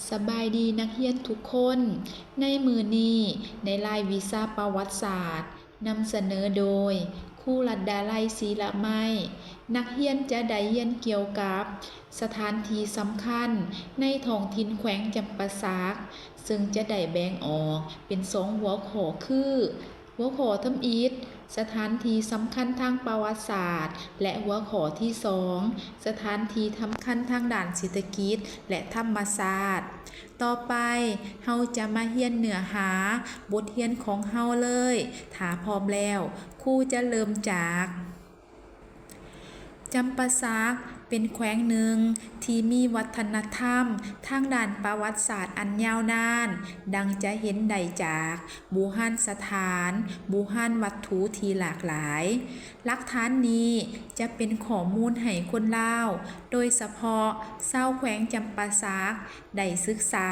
ສະບາຍດີນັກຮຽນທຸກຄົນ. ໃນມື້ນີ້ ໃນລາຍວິຊາປະຫວັດສາດ ນຳສະເໜີໂດຍ ຄູລັດດາໄລ ສີລະໄມ. ນັກຮຽນຈະໄດ້ຮຽນກ່ຽວກັບສະຖານທີ່ສຳຄັນໃນທ້ອງຖິ່ນແຂວງຈຳປາສັກ, ເຊິ່ງຈະໄດ້ແບ່ງອອກເປັນສອງຫົວຂໍ້ຄື ຫົວຂໍ້ທຳອິດ, ສະຖານທີ່ສຳຄັນທາງປະຫວັດສາດ ແລະ ຫົວຂໍ້ທີສອງ, ສະຖານທີ່ສຳຄັນທາງດ້ານເສດຖະກິດ ແລະ ທຳມະຊາດ. ຕໍ່ໄປ, ເຮົາຈະມາຮຽນເນື້ອຫາບົດຮຽນຂອງເຮົາເລີຍ. ຖ້າພ້ອມແລ້ວ, ຄູຈະເລີ່ມຈາກ ຈຳປາສັກເປັນແຂວງໜຶ່ງທີ່ມີວັດທະນະທຳທາງດ້ານປະຫວັດສາດອັນຍາວນານ, ດັ່ງຈະເຫັນໄດ້ຈາກບູຮານສະຖານ, ບູຮານວັດຖຸທີ່ຫຼາກຫຼາຍ. ຫຼັກຖານນີ້ຈະເປັນຂໍ້ມູນໃຫ້ຄົນລາວ, ໂດຍສະເພາະຊາວແຂວງຈຳປາສັກ ໄດ້ສຶກສາ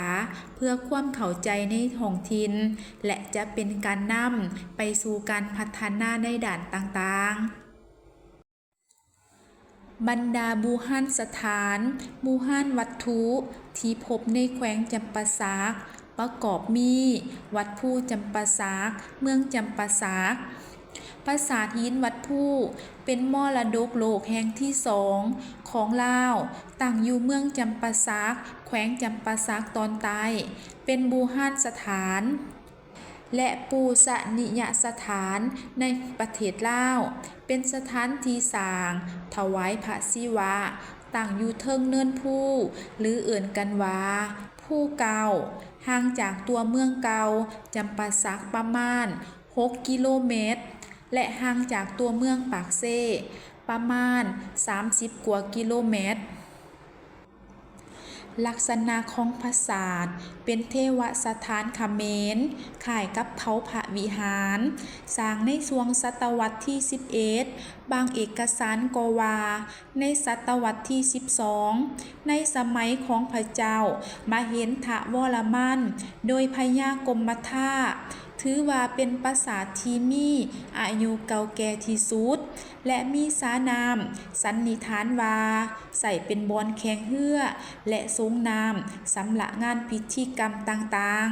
ເພື່ອຄວາມເຂົ້າໃຈໃນທ້ອງຖິ່ນ ແລະ ຈະເປັນການນຳໄປສູ່ການພັດທະນາໃນດ້ານຕ່າງໆ. ບັນດາບູຮານສະຖານ, ບູຮານວັດຖຸທີ່ພົບໃນແຂວງຈຳປາສັກ ປະກອບມີ ວັດພູຈຳປາສັກ, ເມືອງຈຳປາສັກ. ປາສາດຫີນວັດພູ ເປັນມໍລະດົກໂລກແຫ່ງທີສອງຂອງລາວ, ຕັ້ງຢູ່ເມືອງຈຳປາສັກ, ແຂວງຈຳປາສັກຕອນໃຕ້, ເປັນບູຮານສະຖານ ແລະ ປູຊະນິຍະສະຖານໃນປະເທດລາວ, ເປັນສະຖານທີ່ສ້າງຖວາຍພະສິວະ, ຕັ້ງຢູ່ເທິງເນີນພູ ຫຼື ເອີ້ນກັນວ່າ ພູເກົ່າ, ຫ່າງຈາກຕົວເມືອງເກົ່າຈຳປາສັກປະມານຫົກກິໂລແມັດ ແລະ ຫ່າງຈາກຕົວເມືອງປາກເຊປະມານສາມສິບກວ່າກິໂລແມັດ. ລັກສະນະຂອງປາສາດເປັນເທວະສະຖານຂະເໝນ, ຄ້າຍກັບເຖົ້າພະວິຫານ, ສ້າງໃນຊ່ວງສະຕະວັດທີສິບເອັດ, ບາງເອກະສານກໍວ່າໃນສະຕະວັດທີສິບສອງ, ໃນສະໄໝຂອງພະເຈົ້າມະເຫັນທະວໍລະມັນ ໂດຍພະຍາກົມມະທະ, ຖືວ່າເປັນປາສາດທີ່ມີອາຍຸເກົ່າແກ່ທີ່ສຸດ ແລະ ມີສານ້ຳ ສັນນິຖານວ່າໃຊ້ເປັນບ່ອນແຂ່ງເຮືອ ແລະ ສົ່ງນ້ຳຊຳລະງານພິທີກຳຕ່າງ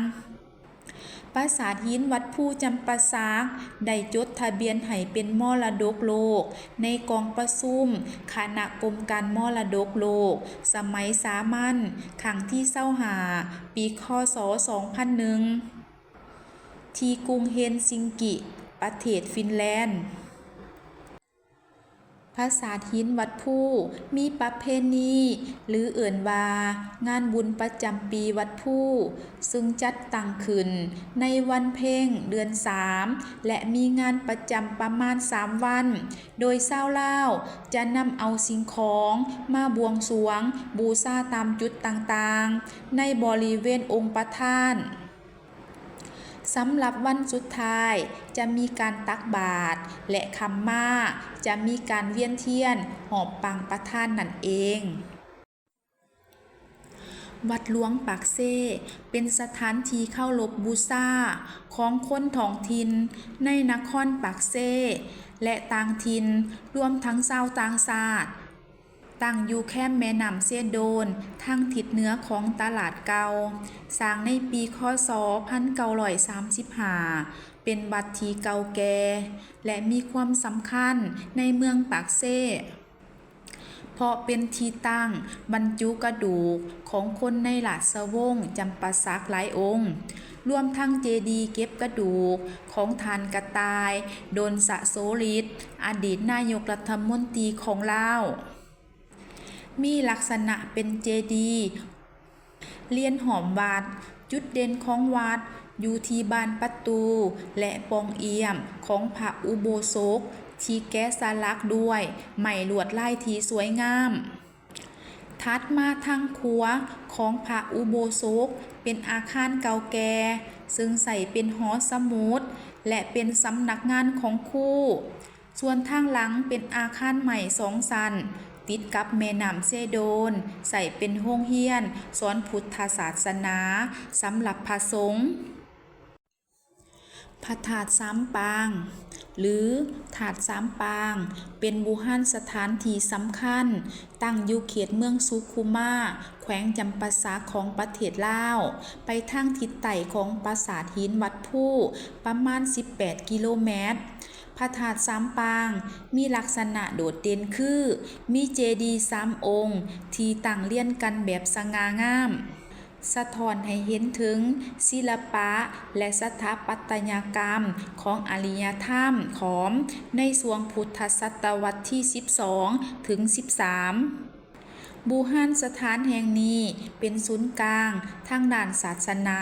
ໆ. ປາສາດຫີນວັດພູຈຳປາສັກ ໄດ້ຈົດທະບຽນໃຫ້ເປັນມໍລະດົກໂລກ ໃນກອງປະຊຸມຄະນະກົມການມໍລະດົກໂລກ ສະໄໝສາມັນ ຄັ້ງທີຊາວຫ້າ ປີ ຄ.ສ. ສອງພັນໜຶ່ງ ທີ່ກຸງເຮນຊິງກິ ປະເທດຟິນແລນ. ປາສາດຫີນວັດພູ ມີປະເພນີ ຫຼື ເອີ້ນວ່າງານບຸນປະຈຳປີວັດພູ ຊຶ່ງຈັດຕັ້ງຂຶ້ນໃນວັນເພັງເດືອນສາມ ແລະ ມີງານປະຈຳປະມານສາມວັນ, ໂດຍຊາວລາວຈະນຳເອົາສິ່ງຂອງມາບວງສວງບູຊາຕາມຈຸດຕ່າງໆ ໃນບໍລິເວນອົງປະທານ. ສຳລັບວັນສຸດທ້າຍຈະມີການຕັກບາດ ແລະ ຄ່ຳມາຈະມີການວຽນທຽນຮອບປາງປະທານນັ້ນເອງ. ວັດຫຼວງປາກເຊ ເປັນສະຖານທີ່ເຄົາລົບບູຊາຂອງຄົນທ້ອງຖິ່ນໃນນະຄອນປາກເຊ ແລະ ຕ່າງຖິ່ນ, ລວມທັງຊາວຕ່າງຊາດ. ຕັ້ງຢູ່ແຄມແມ່ນ້ຳເຊໂດນ ທາງທິດເໜືອຂອງຕະຫຼາດເກົ່າ, ສ້າງໃນປີ ຄ.ສ. ພັນເກົ້າຮ້ອຍສາມສິບຫ້າ ເປັນວັດທີ່ເກົ່າແກ່ ແລະ ມີຄວາມສຳຄັນໃນເມືອງປາກເຊ ເພາະເປັນທີ່ຕັ້ງບັນຈຸກະດູກຂອງຄົນໃນລາຊະວົງຈຳປາສັກຫຼາຍອົງ, ລວມທັງເຈດີເກັບກະດູກຂອງທ່ານກະຕ່າຍ ດົນສະໂສລິດ ອະດີດນາຍົກລັດຖະມົນຕີຂອງລາວ. ມີລັກສະນະເປັນເຈດີລຽນຫ້ອມວັດ. ຈຸດເດັ່ນຂອງວັດຢູ່ທີ່ບານປະຕູ ແລະ ປ່ອງອ່ຽມຂອງພະອຸໂບສົກ ທີ່ແກະສະຫຼັກດ້ວຍໄມ້ລວດລາຍທີ່ສວຍງາມ. ຖັດມາທາງຂວາຂອງພະອຸໂບສົກເປັນອາຄານເກົ່າແກ່ ເຊິ່ງໃຊ້ເປັນຫໍສະໝຸດ ແລະ ເປັນສຳນັກງານຂອງຄູ. ສ່ວນທາງຫຼັງເປັນອາຄານໄມ້ສອງຊັ້ນ ຕິດກັບແມ່ນ້ຳເຊໂດນ, ໃຊ້ເປັນໂຮງຮຽນສອນພຸດທະສາສະໜາສຳລັບພະສົງ. ພະທາດຊາມປາງ ຫຼື ທາດຊາມປາງ ເປັນບູຮານສະຖານທີ່ສຳຄັນ, ຕັ້ງຢູ່ເຂດເມືອງສຸຂຸມາ, ແຂວງຈຳປາສັກ ຂອງປະເທດລາວ, ໄປທາງທິດໃຕ້ຂອງປາສາດຫີນວັດພູ ປະມານສິບແປດກິໂລແມັດ. ພະທາດຊາມປາງມີລັກສະນະໂດດເດັ່ນຄື ມີເຈດີສາມອົງທີ່ຕັ້ງລຽນກັນແບບສະຫງ່າງາມ, ສະທ້ອນໃຫ້ເຫັນເຖິງສິລະປະ ແລະ ສະຖາປັດຕະຍະກຳຂອງອາລິຍະທຳຂອມໃນຊ່ວງພຸດທະສະຕະວັດທີສິບສອງເຖິງສິບສາມ. ບູຮານສະຖານແຫ່ງນີ້ເປັນສູນກາງທາງດ້ານສາສະໜາ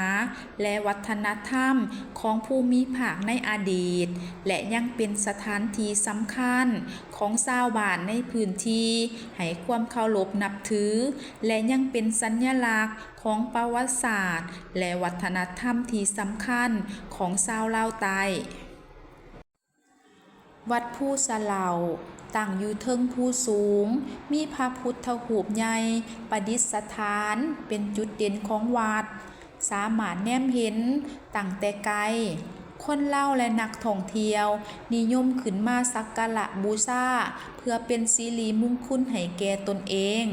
ແລະ ວັດທະນະທຳຂອງພູມິພາກໃນອະດີດ ແລະ ຍັງເປັນສະຖານທີ່ສຳຄັນຂອງຊາວບ້ານໃນພື້ນທີ່ໃຫ້ຄວາມເຄົາລົບນັບຖື ແລະ ຍັງເປັນສັນຍະລັກຂອງປະຫວັດສາດ ແລະ ວັດທະນະທຳທີ່ສຳຄັນຂອງຊາວລາວໃຕ້. ວັດພູສະເຫຼົາ ຕັ້ງຢູ່ເທິງພູສູງ, ມີພະພຸດທະຮູບໃຫຍ່ປະດິດສະຖານເປັນຈຸດເດັ່ນຂອງວັດ, ສາມາດແນມເຫັນຕັ້ງແຕ່ໄກ. ຄົນລາວ ແລະ ນັກທ່ອງທ່ຽວນິຍົມຂຶ້ນມາສັກກາລະບູຊາເພື່ອເປັນສິລິມຸງຄຸນໃຫ້ແກ່ຕົນເອງ.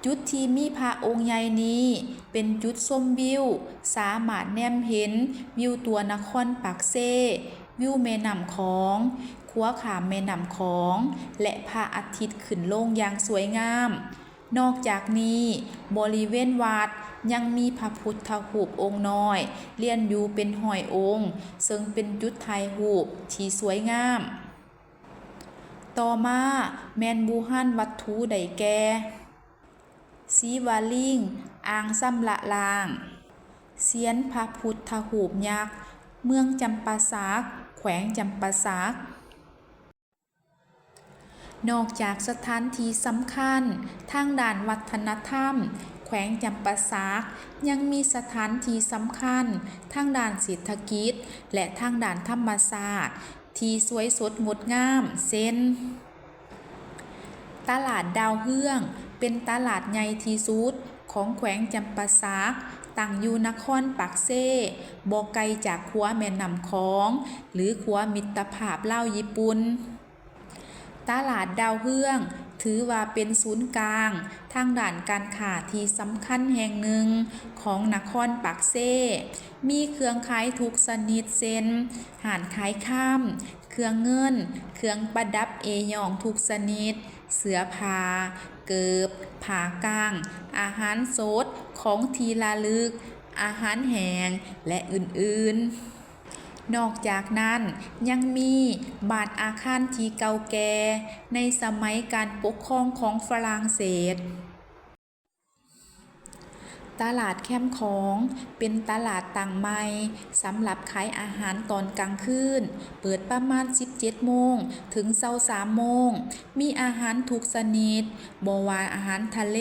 ຈຸດທີ່ມີພະອົງໃຫຍ່ນີ້ເປັນຈຸດຊົມວິວ, ສາມາດແນມເຫັນວິວຕົວນະຄອນປາກເຊ, ວິວແມ່ນ້ຳຂອງ, ຂົວຂ້າມແມ່ນ້ຳຂອງ ແລະ ພະອາທິດຂຶ້ນລົງຢ່າງສວຍງາມ. ນອກຈາກນີ້, ບໍລິເວນວັດຍັງມີພະພຸດທະຮູບອົງນ້ອຍລຽນຢູ່ເປັນຮ້ອຍອົງ, ເຊິ່ງເປັນຈຸດຖ່າຍຮູບທີ່ສວຍງາມ. ຕໍ່ມາແມ່ນບູຮານວັດຖຸໄດ້ແກ່ ສີວະລິງ, ອ່າງຊຳລະລ້າງ, ຊຽນພະພຸດທະຮູບຍັກ, ເມືອງຈຳປາສັກ, ແຂວງຈຳປາສັກ. ນອກຈາກສະຖານທີ່ສຳຄັນທາງດ້ານວັດທະນະທຳ, ແຂວງຈຳປາສັກຍັງມີສະຖານທີ່ສຳຄັນທາງດ້ານເສດຖະກິດ ແລະ ທາງດ້ານທຳມະຊາດ ທີ່ສວຍສົດງົດງາມ ເຊັ່ນ ຕະຫຼາດດາວເຮືອງ ເປັນຕະຫຼາດໃຫຍ່ທີ່ສຸດຂອງແຂວງຈຳປາສັກ, ຕັ້ງຢູ່ນະຄອນປາກເຊ, ບໍ່ໄກຈາກຂົວແມ່ນ້ຳຂອງ ຫຼື ຂົວມິດຕະພາບລາວຍີ່ປຸ່ນ. ຕະຫຼາດດາວເຮືອງຖືວ່າເປັນສູນກາງທາງດ້ານການຄ້າທີ່ສຳຄັນແຫ່ງໜຶ່ງຂອງນະຄອນປາກເຊ, ມີເຄື່ອງຂາຍທຸກຊະນິດ ເຊັ່ນ ຮ້ານຂາຍຄຳ, ເຄື່ອງເງິນ, ເຄື່ອງປະດັບເອຍ້ອງທຸກຊະນິດ, ເສື້ອຜ້າ, ເກີບ, ຜ້າກ້າງ, ອາຫານສົດ, ຂອງທີ່ລະລຶກ, ອາຫານແຫ້ງ ແລະ ອື່ນໆ. ນອກຈາກນັ້ນ, ຍັງມີບ້ານອາຄານທີ່ເກົ່າແກ່ໃນສະໄໝການປົກຄອງຂອງຝຣັ່ງເສດ. ຕະຫຼາດແຄມຂອງ ເປັນຕະຫຼາດຕັ້ງໃໝ່ສຳລັບຂາຍອາຫານຕອນກາງຄືນ, ເປີດປະມານສິບເຈັດໂມງເຖິງຊາວສາມໂມງ, ມີອາຫານທຸກຊະນິດ, ບໍ່ວ່າອາຫານທະເລ,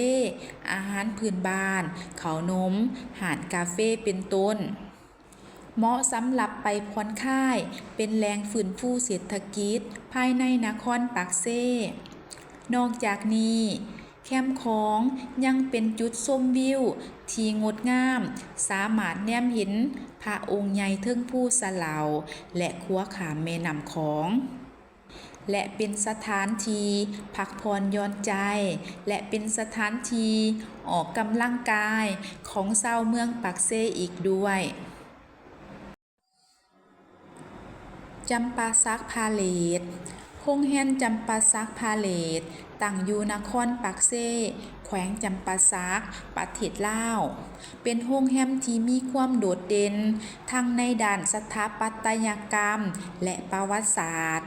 ອາຫານພື້ນບ້ານ, ເຂົ້າໜົມ, ຮ້ານກາເຟ ເປັນຕົ້ນ. ເໝາະສຳລັບໄປຜ່ອນຄາຍ, ເປັນແຫຼ່ງຟື້ນຟູເສດຖະກິດພາຍໃນນະຄອນປາກເຊ. ນອກຈາກນີ້, ແຄມຂອງຍັງເປັນຈຸດຊົມວິວທີ່ງົດງາມ, ສາມາດແນມເຫັນພະອົງໃຫຍ່ເທິງພູສະເຫຼົາ ແລະ ຂົວຂ້າມແມ່ນ້ຳຂອງ. ແລະ ເປັນສະຖານທີ່ພັກຜ່ອນຢ່ອນໃຈ ແລະ ເປັນສະຖານທີ່ອອກກຳລັງກາຍຂອງຊາວເມືອງປາກເຊອີກດ້ວຍ. ຈຳປາສັກພາເລດ. ໂຮງແຮມຈຳປາສັກພາເລດ ຕັ້ງຢູ່ນະຄອນປາກເຊ, ແຂວງຈຳປາສັກ, ປະເທດລາວ. ເປັນໂຮງແຮມທີ່ມີຄວາມໂດດເດັ່ນທັງໃນດ້ານສະຖາປັດຕະຍະກຳ ແລະ ປະຫວັດສາດ.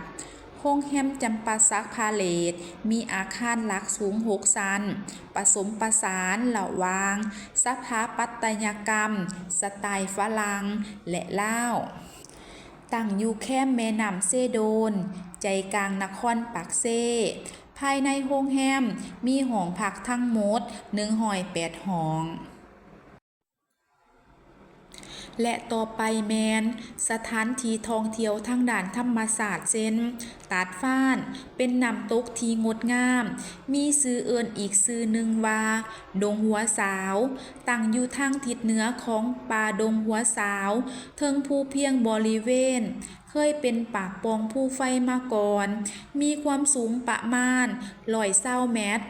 ໂຮງແຮມຈຳປາສັກພາເລດ ມີອາຄານຫຼັກສູງຫົກຊັ້ນ, ປະສົມປະສານລະຫວ່າງສະຖາປັດຕະຍະກຳສະໄຕຝຣັ່ງ ແລະ ລາວ. ຕັ້ງຢູ່ແຄມແມ່ນ້ຳເຊໂດນ, ໃຈກາງນະຄອນປາກເຊ. ພາຍໃນໂຮງແຮມມີຫ້ອງພັກທັງໝົດໜຶ່ງຮ້ອຍແປດຫ້ອງ. ແລະ ຕໍ່ໄປແມ່ນສະຖານທີ່ທ່ອງທ່ຽວທາງດ້ານທຳມະຊາດ ເຊັ່ນ ຕາດຟານ ເປັນນ້ຳຕົກທີ່ງົດງາມ, ມີຊື່ເອີ້ນອີກຊື່ໜຶ່ງວ່າ ດົງຫົວສາວ, ຕັ້ງຢູ່ທາງທິດເໜືອຂອງປ່າດົງຫົວສາວ ເທິງພູພຽງບໍລິເວນ ເຄີຍເປັນປາກປ່ອງພູໄຟມາກ່ອນ, ມີຄວາມສູງປະມານຮ້ອຍຊາວແມັດ,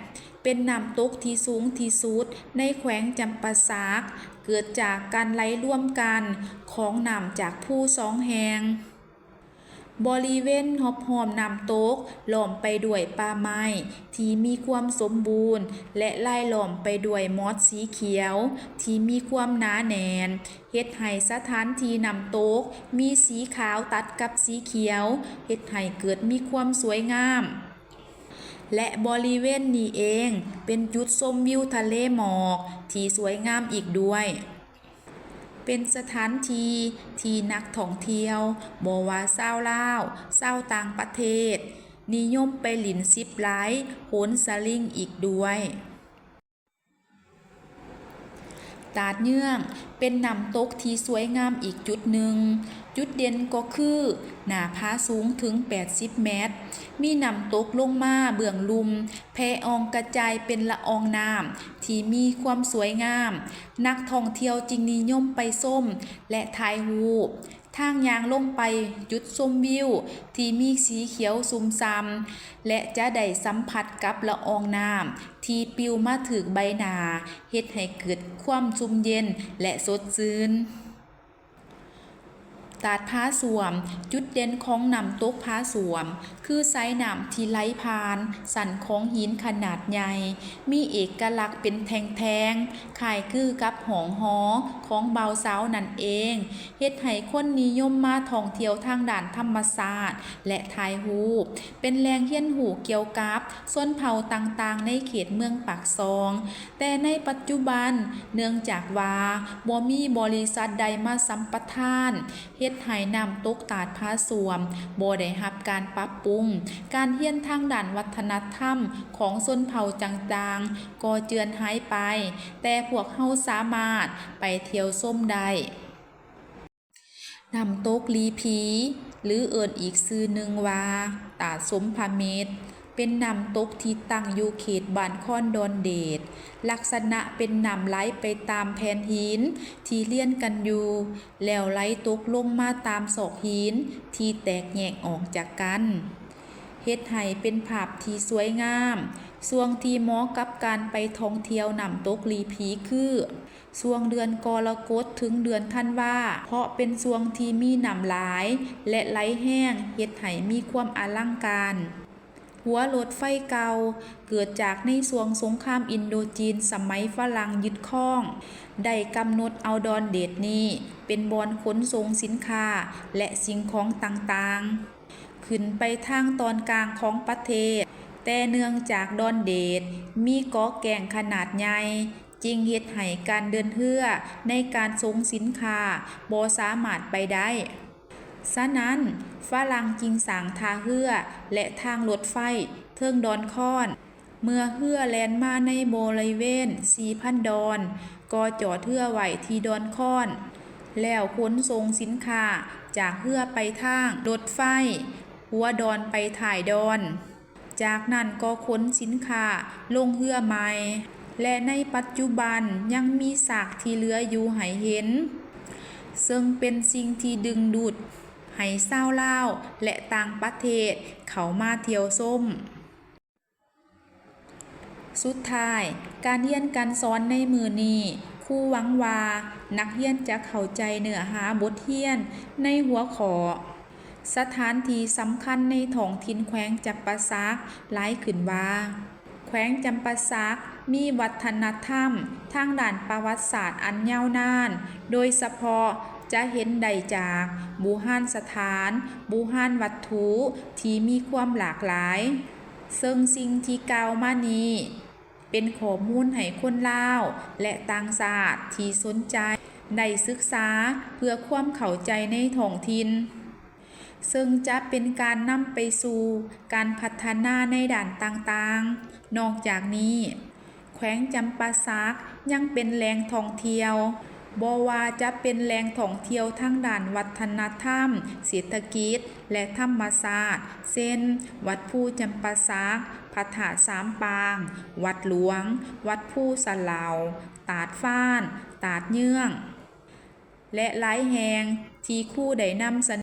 ເປັນນ້ຳຕົກທີ່ສູງທີ່ສຸດໃນແຂວງຈຳປາສັກ, ເກີດຈາກການໄຫຼລວມກັນຂອງນ້ຳຈາກພູສອງແຫ່ງ. ບໍລິເວນຮອບໆນ້ຳຕົກລ້ອມໄປດ້ວຍປ່າໄມ້ທີ່ມີຄວາມສົມບູນ ແລະ ລາຍລ້ອມໄປດ້ວຍໝອດສີຂຽວທີ່ມີຄວາມໜາແໜ້ນ, ເຮັດໃຫ້ສະຖານທີ່ນ້ຳຕົກມີສີຂາວຕັດກັບສີຂຽວ, ເຮັດໃຫ້ເກີດມີຄວາມສວຍງາມ ແລະ ບໍລິເວນນີ້ເອງເປັນຈຸດຊົມວິວທະເລໝອກທີ່ສວຍງາມອີກດ້ວຍ. ເປັນສະຖານທີ່ທີ່ນັກທ່ອງທ່ຽວ ບໍ່ວ່າຊາວລາວ, ຊາວຕ່າງປະເທດ ນິຍົມໄປຫຼິ້ນຊິບໄລ, ໂຫນສະລິງອີກດ້ວຍ. ຕາດເຍືອງ ເປັນນ້ຳຕົກທີ່ສວຍງາມອີກຈຸດໜຶ່ງ. ຈຸດເດັ່ນກໍຄືໜ້າຜາສູງເຖິງແປດສິບແມັດ, ມີນ້ຳຕົກລົງມາເບື້ອງລຸ່ມ ແຜ່ອອງກະຈາຍເປັນລະອອງນ້ຳທີ່ມີຄວາມສວຍງາມ. ນັກທ່ອງທ່ຽວຈຶ່ງນິຍົມໄປຊົມ ແລະ ຖ່າຍຮູບ. ທາງຍ່າງລົງໄປຈຸດຊົມວິວທີ່ມີສີຂຽວຊຸ່ມຊ່ຳ ແລະ ຈະໄດ້ສຳຜັດກັບລະອອງນ້ຳທີ່ປິວມາຖືກໃບໜ້າ, ເຮັດໃຫ້ເກີດຄວາມຊຸ່ມເຢັນ ແລະ ສົດຊື່ນ. ຕາດຜາສ້ວມ, ຈຸດເດັ່ນຂອງນ້ຳຕົກຜາສ້ວມ ຄືສາຍນ້ຳທີ່ໄຫຼຜ່ານຊັ້ນຂອງຫີນຂະໜາດໃຫຍ່, ມີເອກະລັກເປັນແທ່ງໆ ຄ້າຍຄືກັບຫ້ອງຫໍຂອງບ່າວສາວນັ້ນເອງ, ເຮັດໃຫ້ຄົນນິຍົມມາທ່ອງທ່ຽວທາງດ້ານທຳມະຊາດ ແລະ ຖ່າຍຮູບ, ເປັນແຫຼ່ງຮຽນຮູ້ກ່ຽວກັບຊົນເຜົ່າຕ່າງໆໃນເຂດເມືອງປາກຊ່ອງ. ແຕ່ໃນປັດຈຸບັນ, ເນື່ອງຈາກວ່າບໍ່ມີບໍລິສັດໃດມາສຳປະທານ, ເຮັດໃຫ້ນ້ຳຕົກຕາດຜາສ້ວມບໍ່ໄດ້ຮັບການປັບປຸງ, ການຮຽນທາງດ້ານວັດທະນະທຳຂອງຊົນເຜົ່າຕ່າງໆກໍເຈື່ອນຫາຍໄປ, ແຕ່ພວກເຮົາສາມາດໄປທ່ຽວຊົມໄດ້. ນ້ຳຕົກຫຼີຜີ ຫຼື ເອີ້ນອີກຊື່ໜຶ່ງວ່າ ຕາດສົມພະມິດ ເປັນນ້ຳຕົກທີ່ຕັ້ງຢູ່ເຂດບ້ານຄອນດອນເດດ. ລັກສະນະເປັນນ້ຳໄຫຼໄປຕາມແຜ່ນຫີນທີ່ລຽນກັນຢູ່ ແລ້ວໄຫຼຕົກລົງມາຕາມຊອກຫີນທີ່ແຕກແຍກອອກຈາກກັນ, ເຮັດໃຫ້ເປັນພາບທີ່ສວຍງາມ. ຊ່ວງທີ່ເໝາະກັບການໄປທ່ອງທ່ຽວນ້ຳຕົກຫຼີຜີຄື ຊ່ວງເດືອນກໍລະກົດເຖິງເດືອນທັນວາ, ເພາະເປັນຊ່ວງທີ່ມີນ້ຳຫຼາຍ ແລະ ໄຫຼແຮງ, ເຮັດໃຫ້ມີຄວາມອະລັງການ. ຫົວລົດໄຟເກົ່າ ເກີດຈາກໃນຊ່ວງສົງຄາມອິນໂດຈີນສະໄໝຝຣັ່ງຍຶດຄອງ, ໄດ້ກຳນົດເອົາດອນເດດນີ້ເປັນບ່ອນຂົນສົ່ງສິນຄ້າ ແລະ ສິ່ງຂອງຕ່າງໆ ຂຶ້ນໄປທາງຕອນກາງຂອງປະເທດ, ແຕ່ເນື່ອງຈາກດອນເດດມີເກາະແກ້ງຂະໜາດໃຫຍ່, ຈຶ່ງເຮັດໃຫ້ການເດີນເຮືອໃນການສົ່ງສິນຄ້າບໍ່ສາມາດໄປໄດ້. ສະນັ້ນ, ຝຣັ່ງຈຶ່ງສ້າງທ່າເຮືອ ແລະ ທາງລົດໄຟເທິງດອນຄອນ. ເມື່ອເຮືອແລ່ນມາໃນບໍລິເວນສີ່ພັນດອນ, ກໍຈອດເຮືອໄວ້ທີ່ດອນຄອນ, ແລ້ວຂົນສົ່ງສິນຄ້າຈາກເຮືອໄປທາງລົດໄຟຫົວດອນໄປທ້າຍດອນ. ຈາກນັ້ນກໍຂົນສິນຄ້າລົງເຮືອໃໝ່ ແລະ ໃນປັດຈຸບັນຍັງມີຊາກທີ່ເຫຼືອຢູ່ໃຫ້ເຫັນ, ເຊິ່ງເປັນສິ່ງທີ່ດຶງດູດໃຫ້ຊາວລາວ ແລະ ຕ່າງປະເທດເຂົ້າມາທ່ຽວຊົມ. ສຸດທ້າຍ, ການຮຽນການສອນໃນມື້ນີ້, ຄູຫວັງວ່ານັກຮຽນຈະເຂົ້າໃຈເນື້ອຫາບົດຮຽນໃນຫົວຂໍ້ ສະຖານທີ່ສຳຄັນໃນທ້ອງຖິ່ນແຂວງຈຳປາສັກຫຼາຍຂຶ້ນວ່າ ແຂວງຈຳປາສັກມີວັດທະນະທຳທາງດ້ານປະຫວັດສາດອັນຍາວນານ, ໂດຍສະເພາະຈະເຫັນໄດ້ຈາກບູຮານສະຖານ, ບູຮານວັດຖຸທີ່ມີຄວາມຫຼາກຫຼາຍ. ເຊິ່ງສິ່ງທີ່ກ່າວມານີ້ ເປັນຂໍ້ມູນໃຫ້ຄົນລາວ ແລະ ຕ່າງຊາດທີ່ສົນໃຈໄດ້ສຶກສາເພື່ອຄວາມເຂົ້າໃຈໃນທ້ອງຖິ່ນ, ເຊິ່ງຈະເປັນການນຳໄປສູ່ການພັດທະນາໃນດ້ານຕ່າງໆ. ນອກຈາກນີ້, ແຂວງຈຳປາສັກຍັງເປັນແຫຼ່ງທ່ອງທ່ຽວ ບໍ່ວ່າຈະເປັນແຫຼ່ງທ່ອງທ່ຽວທາງດ້ານວັດທະນະທຳ, ເສດຖະກິດ ແລະ ທຳມະຊາດ ເຊັ່ນ ວັດພູຈຳປາສັກ, ພະທາດສາມປາງ, ວັດຫຼວງ, ວັດພູສະເຫຼົາ, ຕາດຟ້ານ, ຕາດເຍືອງ ແລະ ຫຼາຍແຫ່ງທີ່ຄູໄດ້ນຳສະ